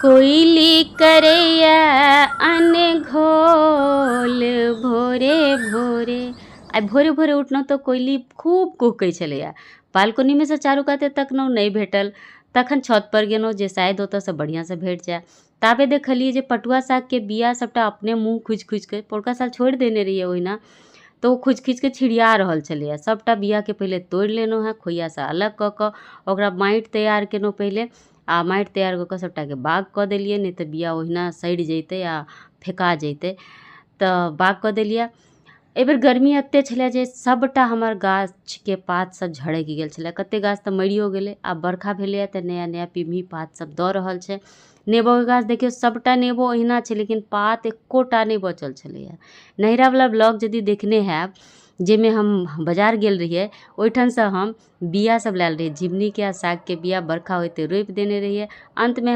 कोइली करैया अनघोल भोरे भोरे। आइ भोरे भोरे उठलहुँ तऽ कोइली खूब कुहकै छलैया। बालकनीमे सँ चारू काते तकलहुँ, नहि भेटल। तखन छतपर गेलहुँ जे शायद ओतऽसँ बढ़िआँसँ भेट जाय। ताबे देखलियै जे पटुआ सागके बिया सबटा अपने मुँह खुजि खुजिके, पौरका साल छोड़ि देने रहियै ओहिना, तऽ ओ खुजि खुजिके छिड़िया रहल छलैया। सबटा बियाके पहिले तोड़ि लेलहुँ हेँ, खोइयासँ अलग कऽ कऽ ओकरा माटि तैयार केलहुँ पहिले, आ माटि तैयार कऽ कऽ सबटाके बाग कऽ देलियै, नहि तऽ बिया ओहिना सड़ि जैतै आ फेका जैतै, तऽ बाग कऽ देलियै। एहिबेर गर्मी एते छलै जे सबटा हमर गाछके पात सब झड़कि गेल छलै, कते गाछ तऽ मरियो गेलै। आब बरखा भेलैया तऽ नया नया पिम्ही पात सब दऽ रहल छै। नेबोके गाछ देखियौ, सबटा नेबो ओहिना छै, लेकिन पात एकोटा नहि बचल छलैया। नैहरावला ब्लॉग यदि देखने हैब, जाहिमे हम बाजार गेल रहियै, ओहिठामसँ हम बिया सब लायल रहियै, झिमनीके आ सागके बिया। बरखा होइते रोपि देने रहियै। अन्तमे